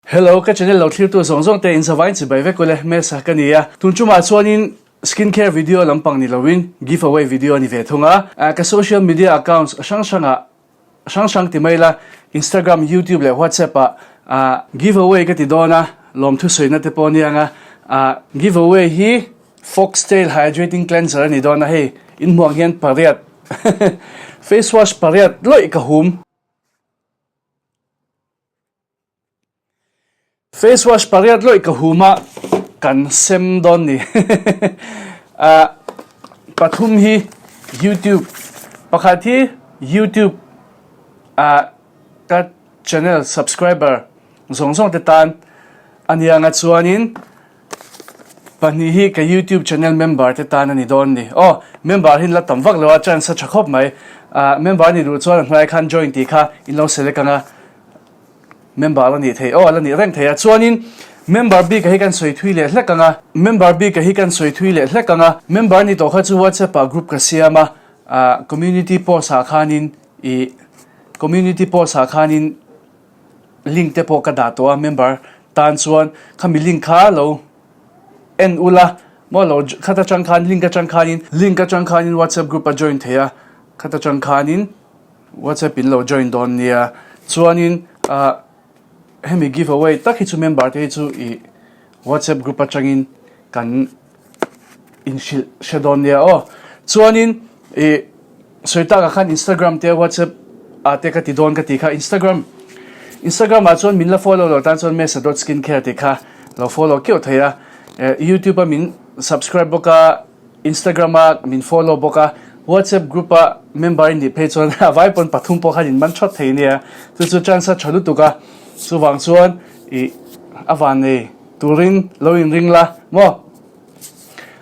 Hello ka channel lo thlirtu zawng zawng te in zavain chibai vek ule Mesa ka ni a, tun chumah chuanin skin care video lampang ni loin give away video a ni ve thung a, ka social media accounts hrang hrangah hrang hrang ti mai la Instagram, YouTube leh WhatsApp ah give away ka ti dawn a, lawmthu sawina te pawh aniang a, give away hi Foxtail hydrating cleanser a ni dawn a hei inhmuh ang hian pariat face wash pariat lawih ka hum. Face wash pariat lawih ka hum a kan sem dawn ni. Ah pathum hi YouTube pakhat hi YouTube ah ka channel subscriber zawng zawng te tan a nia nga chuanin Pahnih hi ka youtube channel member te tan a ni dawn ni. Aw, member hi la tam vak lo a, chance a tha khawp mai. Ah, member ni duh chuan a hnuaiah khan join tih kha in lo select ang a, member a nih theih. Aw, a la nih reng thei a. Chuanin member bik a hi kan sawi thui leh hlek ang a, member bik a hi kan sawi thui leh hlek ang a. Member ni tawh kha chu whatsapp ah group ka siam a, ah, community post ah khanin ih, community post ah khanin, link te pawh ka dah tawh a member tan chuan khami link kha lo en ula maw lo khat atang khan link atang khanin link atang khanin whatsapp group a join thei a khat atang khanin whatsapp in lo join dawn nia chuanin ah hemi give away tak hi chu member te hi chu ih whatsapp group atangin kan inhrilh hre dawn nia aw. Chuanin ih sawi takah khan Instagram te WhatsApp ah te ka ti dawn ka tih kha Instagram Instagram ah chuan min la follow lo tan chuan Mesa dot skincare tih kha lo follow keuh thei a. YouTube a min subscribe bawk a, Instagram a min follow bawk a, WhatsApp group a member in nih phei chuan a vai pawn pathum pawh khan in man thawt thei nia. Chu chu chance a tha lutuk a, chuvang chuan ih a van nei. Turin lo inring la maw?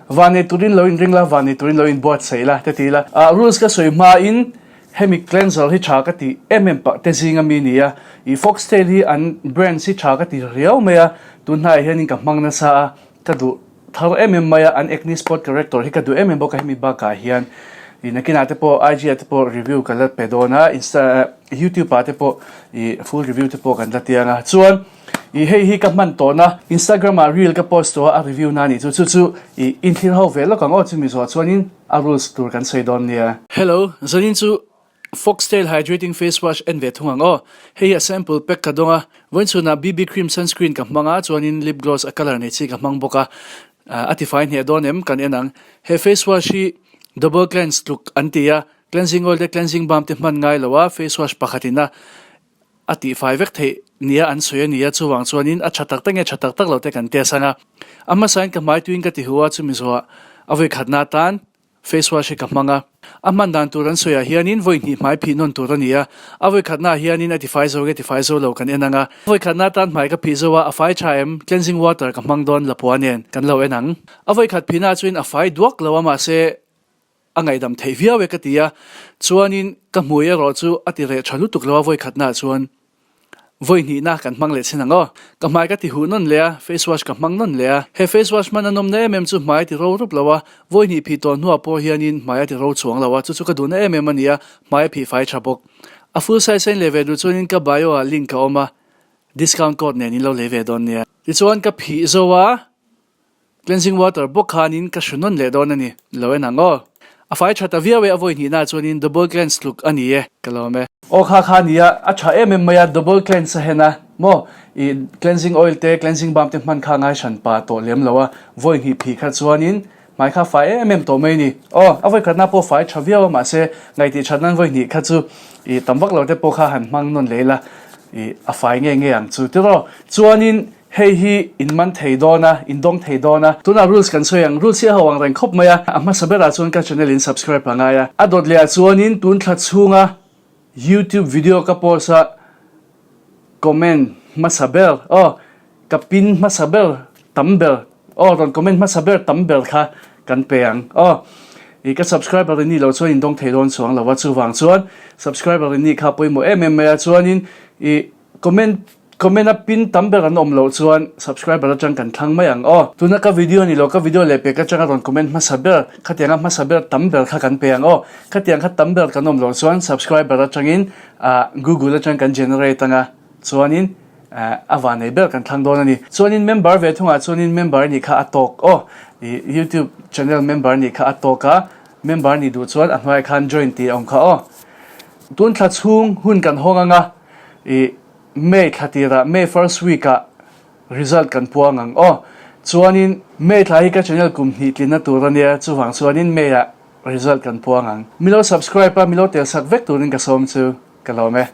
Vanei turin lo inring la, vanei turin lo inbuatsaih la te ti ila. Ah rules ka sawi hmain hemi cleanser hi tha ka ti em em pah te zinga mi ni a. Ih Foxtail hi an brands hi tha ka ti riau mai a, tun hnaiah hianin ka hmang nasa a, ka duh thar em em mai a, an acne spot corrector hi ka duh em em bawk a hemi bakah hian. Ih nakinah te pawh IG ah te pawh review ka la pe dawn a, insta YouTube ah te pawh ih full review te pawh kan la ti ang a. Chuan. Ih hei hi ka hman tawhna Instagram ah reel ka post tawh a, a review na nih chu chu chu ih inthlir ho ve lawk ang aw chumi zawh chuanin a rules tur kan sawi dawn nia. Hello, zanin chu Foxtail Hydrating Face Wash en ve thung ang aw. Hei hi a sample pack ka dawng a, vawiin chhunah BB cream sunscreen ka hmang a, chuanin lip gloss a colour nei chi ka hmang bawk a, a tifai hneh dawn em kan en ang. He face wash hi double cleanse tluk an ti a, cleansing oil te cleansing balm te hman ngai lo a, face wash pakhatin a A tihfai vek theih nia an sawi a nia, chuvang chuanin a tha tak tak nge tha tak tak lo te kan test ang a. A hmasain ka hmai tuin ka ti hu a, chumi zawhah a vawi khatna atan face wash hi ka hmang a. A hman dan tur an sawiah hianin vawi hnih hmai phih nawn tur a ni a, a vawi khatnaah hianin a tifai zo nge tifai zo lo kan en ang a. A vawi khatna atan hmai ka phih zo a, a fai tha em? Cleansing water ka hmang dawn lapua nen kan lo en ang. A vawi khat phihnaah chuan a fai duak lo a, mahse A ngaihdam theih viau e ka ti a, chuanin ka hmui erawh chu a ti reh tha lutuk lo a vawi khatnaah chuan vawi hnihna kan hmang leh chhin ang aw. Ka hmai ka ti huh nawn leh a, face wash ka hmang nawn leh a. He face wash hman a nawmna em em chu hmai a ti ro rup lo a, vawi hnih phih tawh hnuah pawh hianin hmai a ti ro chhuang lo a, chu chu ka duhna em em a ni a, hmai a phih fai tha bawk. A full size a in leh ve duh chuanin ka bio ah link a awm a, discount code nen in lo lei ve dawn nia. Tichuan ka phih zo a. Cleansing water bawk khanin ka hru nawn leh dawn a ni. Lo en ang aw. A fai tha ta viau e, a vawi hnihnaah chuanin double cleanse tluk a ni e. Ka lawm e. Aw kha kha nia, a tha em em mai a, double cleanse a hen a maw? I cleansing oil te, cleansing balm te hman kha ngai hran pa tawh lem lo a, vawi hnih phih kha chuanin hmai kha fai em em tawh mai a ni. Aw, a vawi khatna pawh fai tha viau a, mahse ngaih tih that nan vawi hnih kha chu i tam vak lo te pawh kha han hmang nawn leh ila i a fai nge nge ang chu tiraw? Chuanin Hei hi in man thei dawn a, in dawng thei dawn a. Tunah rules kan sawi ang, rules hi a ho ang reng khawp mai a. A hmasa berah chuan ka channel in subscribe a ngai a. A dawt lehah chuanin tun thla chhunga youtube video ka post a comment hmasa ber, aw ka pin hmasa ber tam ber, aw rawn comment hmasa ber tam ber kha kan pe ang, aw i ka subscriber in nih loh chuan in dawng thei dawn chuang lo a, chuvang chuan subscriber in nih kha pawimawh em em mai a, chuanin i comment Comment a pin tam ber an awm loh chuan subscriber atang kan thlang mai ang aw. Tuna ka video ni lo ka video leh pek atanga rawn comment hmasa ber khatianga hmasa ber tam ber kha kan pe ang aw. Khatiang kha tam ber kan awm loh chuan subscriber atangin ah google atang kan generate anga chuanin. A van nei ber kan thlang dawn a ni. Chuanin member ve thungah chuanin member nih kha a tawk aw. I youtube channel member nih kha a tawk a, member nih duh chuan a hnuaiah khan join tih a awm kha aw. Tun thla chhung hun kan hawng anga i May thla tirah May first week ah result kan puang ang aw. Chuanin May thla hi ka channel kum hnih tlinna tur a nia, chuvang chuanin May ah result kan puang ang. Milo subscribe a, milo tel sak vek turin ka sawm chu ka lawm e.